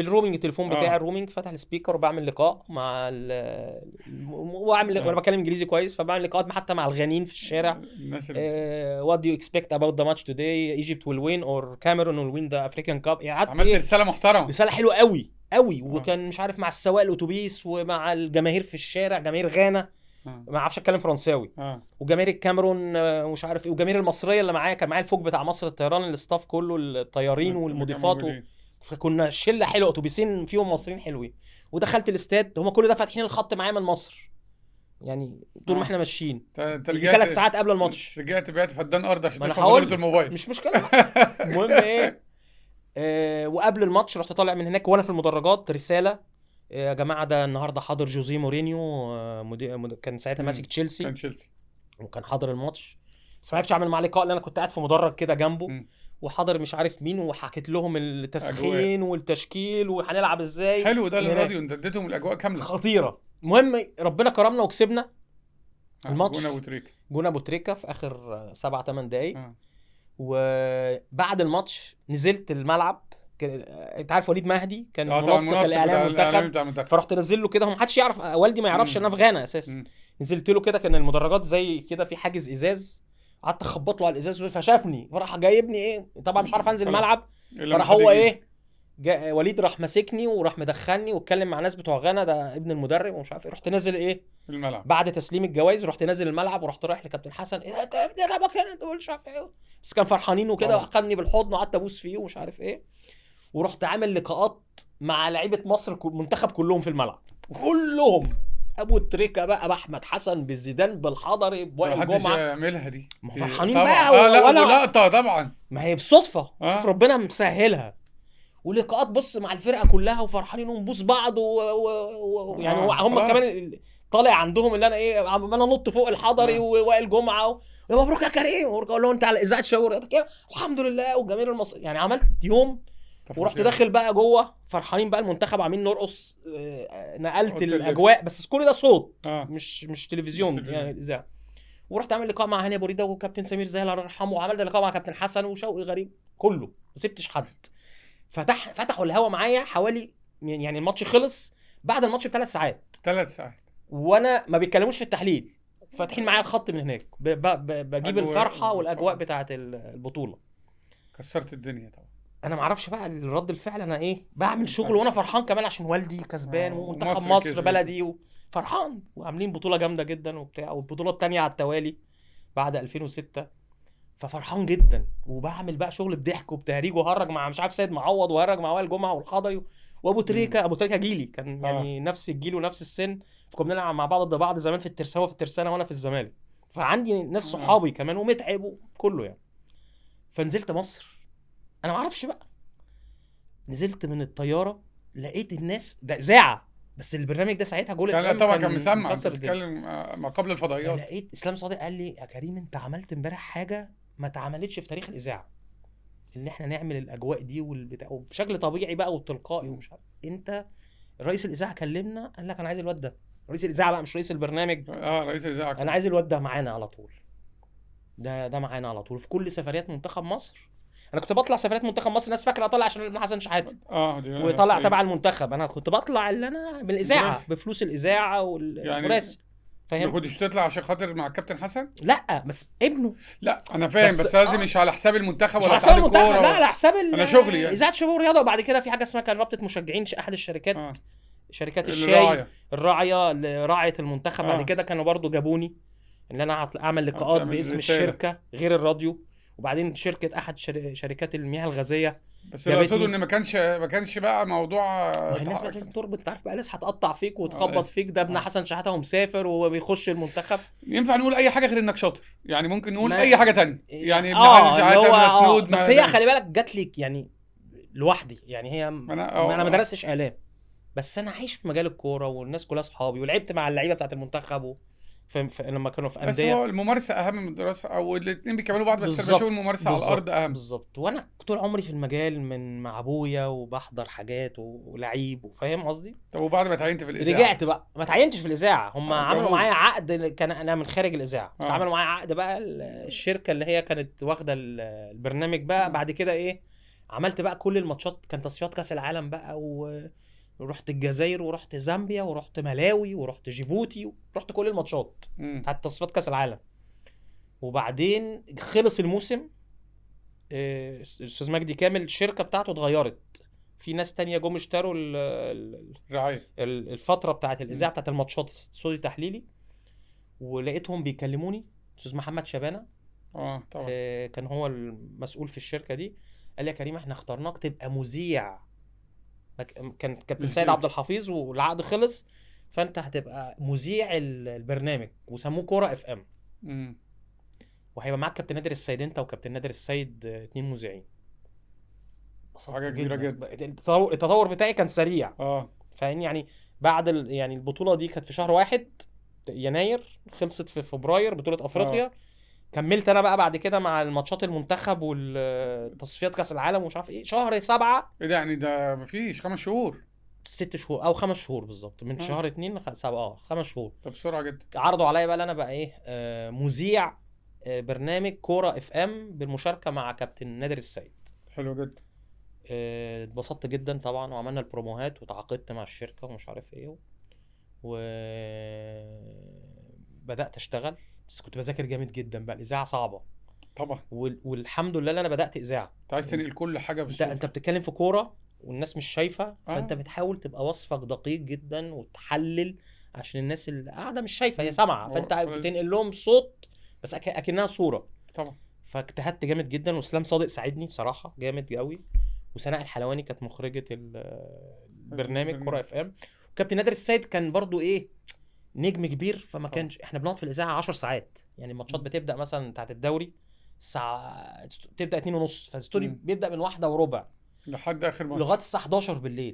بال roaming، التليفون بتاعي ال roaming، فاتح ال speaker وبعمل لقاء مع واعمل وانا بتكلم انجليزي كويس، فبعمل لقاءات حتى مع الغانيين في الشارع. الناس اللي what do you expect about the match today، Egypt will win or Cameroon will win the African Cup. يعني قعدت عملت إيه؟ رسالة محترمه. رسالة حلوة قوي قوي. وكان مش عارف مع السواق الاتوبيس ومع الجماهير في الشارع، جماهير غانا ما اعرفش اتكلم فرنساوي، وجماهير الكاميرون مش عارف ايه، وجماهير المصرية اللي معايا، كان معايا الفوج بتاع مصر الطيران، ال staff كله، الطيارين والمضيفات فكنا شله حلوة، اتوبيسين فيهم مصريين حلوين. ودخلت الاستاد، هم كل ده فاتحين الخط معايا من مصر، يعني طول ما احنا ماشيين انت يجي رجعت 3 ساعات قبل الماتش. رجعت بعت فدان ارض عشان ما انا تدفع هقول فاتورة الموبايل. مش مشكلة. المهم ايه، وقبل الماتش رحت طالع من هناك وانا في المدرجات رسالة، يا جماعة ده النهارده حاضر جوزيه مورينيو، كان ساعتها ماسك تشيلسي. كان تشيلسي. وكان حاضر الماتش، بس ما عرفتش اعمل معاه لقاء لان انا كنت قاعد في مدرج كده جنبه. وحاضر مش عارف مين، وحكيت لهم التسخين والتشكيل وهنلعب ازاي. حلو ده من هناك. للراديو، انت اديتهم الاجواء كاملة. خطيرة. المهم ربنا كرمنا وكسبنا الماتش. جون ابو تريكه. جون ابو تريكه في اخر 7 8 دقايق. وبعد الماتش نزلت الملعب، انت عارف وليد مهدي كان طبعا منسق الاعلام المنتخب، بتاع المنتخب. فرحت نزل له كده، هو محدش يعرف، والدي ما يعرفش ان انا في غانا اساسا. نزلت له كده، كان المدرجات زي كده في حاجز ازاز، قعدت اخبط له على الازاز فشافني، فراح جايبني ايه، طبعا مش عارف انزل خلاص. الملعب، إلا فراح لما حد هو يجي. ايه، وليد راح ماسكني وراح مدخلني واتكلم مع ناس بتوع غانا، ده ابن المدرب ومش عارف ايه. رحت نازل ايه الملعب بعد تسليم الجوائز، رحت نازل الملعب ورحت رايح لكابتن حسن، ايه ده انت ابني جابك هنا، انت مش عارف ايه، بس كان فرحانين وكده، اخدني بالحضن وقعدت ابوس فيه ومش عارف ايه. ورحت عامل لقاءات مع لعيبة مصر منتخب كلهم في الملعب، كلهم، ابو تريكه بقى، باحمد حسن، بالزيدان، بالحضري، بوائل محدش جمعه. يعملها دي. ما هو فرحانين طبعاً. بقى لا ولا- ولقطه طبعا. ما هي بصدفه. شوف ربنا مسهلها. ولقاءات بص مع الفرقة كلها وفرحانين ونبوس بعض يعني هم خلاص. كمان طالع عندهم اللي انا ايه، عمال انط فوق الحضري ووائل جمعه يا مبروك يا كريم، مبروك، اقول له انت على اذاعة شباب الرياضة كده، الحمد لله، والجماهير المصرية. يعني عملت يوم ورحت داخل بقى جوه فرحانين بقى المنتخب عاملين نرقص، نقلت أوضة اللبس. الاجواء، بس كل ده صوت مش تلفزيون، مش تلفزيون. يعني الاذاعة. ورحت عامل لقاء مع هاني ابو ريده وكابتن سمير زاهر الله يرحمه، وعملت لقاء مع كابتن حسن وشوقي غريب، كله ما سبتش حد. فتحوا الهوا معايا حوالي، يعني الماتش خلص بعد الماتش ب3 ساعات. 3 ساعات وانا ما بيتكلموش في التحليل، فاتحين معايا الخط من هناك، بجيب أجواء الفرحة والاجواء بتاعه البطولة. كسرت الدنيا طبعا. انا ما اعرفش بقى الرد الفعل، انا ايه، بعمل شغل وانا فرحان كمان عشان والدي كسبان ومنتخب ومصر مصر كسبت. بلدي وفرحان، وعاملين بطوله جامدة جدا وبتاع، والبطوله الثانية على التوالي بعد 2006، ففرحان جدا. وبعمل بقى شغل بضحك وبتهريج، وهرج مع مش عارف سيد معوض، وهرج مع وائل جمعه والحضري وابو تريكه. ابو تريكه جيلي كان يعني نفس الجيل ونفس السن، فكنا بنلعب مع بعض ضد بعض زمان في الترسانه، في الترسانه وانا في الزمالك، فعندي ناس صحابي كمان ومتعب وكله يعني. فنزلت مصر، انا ما اعرفش بقى، نزلت من الطيارة لقيت الناس ده اذاعة، بس البرنامج ده ساعتها جول كان FM طبعا كان مسمع، مكسر الدنيا. بتتكلم ما قبل الفضائيات. فلقيت اسلام صادق قال لي يا كريم انت عملت امبارح حاجة ما اتعملتش في تاريخ الاذاعة، ان احنا نعمل الاجواء دي والبتاع وبشكل طبيعي بقى وتلقائي ومش عارف. انت رئيس الاذاعة كلمنا قال لك انا عايز الواد ده، رئيس الاذاعة بقى مش رئيس البرنامج. رئيس الاذاعة انا عايز الواد ده معانا على طول، ده معانا على طول في كل سفريات منتخب مصر. انا كنت بطلع سفريات منتخب مصر، الناس فاكره اطلع عشان ابن حسن شحاته وطلع تبع المنتخب، انا كنت بطلع اللي انا بالاذاعه بفلوس الاذاعة والمراسل يعني فاهم؟ ما كنتش بتطلع عشان خاطر مع الكابتن حسن؟ لا بس ابنه. لا انا فاهم، بس لازم مش على حساب المنتخب مش ولا على حساب المنتخب، لا على حساب انا شغلي يعني. اذاعة شباب الرياضة. وبعد كده في حاجة اسمها كان رابطه مشجعين احد الشركات شركات الشاي الراعيه لراعيه المنتخب. بعد كده كانوا برضو جابوني ان انا اعمل لقاءات باسم الشركة غير الراديو. وبعدين شركة احد شركات المياه الغازية. بس اللي اقصده ان ما كانش بقى موضوع، ما هي الناس بقى لازم تربط، انت عارف بقى الناس هتقطع فيك وتخبط فيك، ده ابن حسن شحاته ومسافر وبيخش المنتخب. ينفع نقول اي حاجة غير انك شاطر يعني، ممكن نقول اي حاجة تانية يعني ابن حسن شحاته مسنود. بس هي خلي بالك جات لي يعني لوحدي يعني، هي انا ما درستش اعلام، بس انا عايش في مجال الكورة والناس كلها اصحابي، ولعبت مع اللعيبة بتاعه المنتخب لما كانوا في اندية. بس هو الممارسة اهم من الدراسة، او الاثنين بيكملوا بعض، بس انا بشوف الممارسة على الارض اهم. بالظبط. وانا طول عمري في المجال من مع ابويا وبحضر حاجات ولعيب، وفاهم قصدي. طب وبعد ما تعينت في الاذاعة؟ رجعت بقى، ما تعينتش في الاذاعة، هم عملوا معايا عقد، كان انا من خارج الاذاعة بس عملوا معايا عقد بقى الشركة اللي هي كانت واخده البرنامج بقى. بعد كده ايه، عملت بقى كل الماتشات، كان تصفيات كاس العالم بقى، ورحت الجزائر ورحت زامبيا ورحت ملاوي ورحت جيبوتي، ورحت كل الماتشات بتاعت تصفيات كاس العالم. وبعدين خلص الموسم، الاستاذ مجدي كامل الشركة بتاعته اتغيرت، في ناس تانية جم اشتروا الرعاية، الفترة بتاعت الاذاعة بتاعت الماتشات استوديو تحليلي، ولقيتهم بيكلموني استاذ محمد شبانه، طبعا، كان هو المسؤول في الشركة دي، قال لي يا كريم احنا اخترناك تبقى مذيع، كان كابتن سيد عبد الحفيظ والعقد خلص، فانت هتبقى مذيع البرنامج، وسموه كورة FM، وهيبقى معاك كابتن نادر السيد، انت وكابتن نادر السيد 2 مذيعين. حاجة كبيرة جدا. التطور بتاعي كان سريع. فاهمني يعني بعد يعني البطولة دي كانت في شهر 1 يناير، خلصت في فبراير بطوله افريقيا. كملت انا بقى بعد كده مع الماتشات المنتخب والتصفيات كاس العالم ومش عارف ايه، شهر 7. ايه ده يعني؟ ده مفيش 5 شهور، 6 شهور او 5 شهور بالظبط، من شهر 2 ل 7، 5 شهور. طب بسرعة جدا. عرضوا عليا بقى انا بقى ايه، مذيع برنامج كورة FM بالمشاركة مع كابتن نادر السيد. حلو جدا. اتبسطت جدا طبعا، وعملنا البروموهات وتعاقدت مع الشركة ومش عارف ايه، وبدات اشتغل. بس كنت بذاكر جامد جدا بقى، الاذاعة صعبة طبعا، والحمد لله انا بدات اذاعة. انت عايز تنقل كل حاجة بالصوت. انت بتتكلم في كورة والناس مش شايفه، فانت بتحاول تبقى وصفك دقيق جدا وتحلل عشان الناس اللي قاعدة مش شايفه، هي سامعه، فانت بتنقل لهم صوت بس اكنها صوره. طبعا. فاجتهدت جامد جدا، واسلام صادق ساعدني بصراحة جامد قوي، وسناء الحلواني كانت مخرجه البرنامج كورة FM، وكابتن نادر السيد كان برضو ايه نجم كبير، فما كانش احنا بنقعد في الاذاعة 10 ساعات يعني. الماتشات بتبدا مثلا بتاعت الدوري الساعة تبدا 2:30، فالاستوديو بيبدا من 1:15 لحد اخر ماتش، لغاية الساعة 11 بالليل.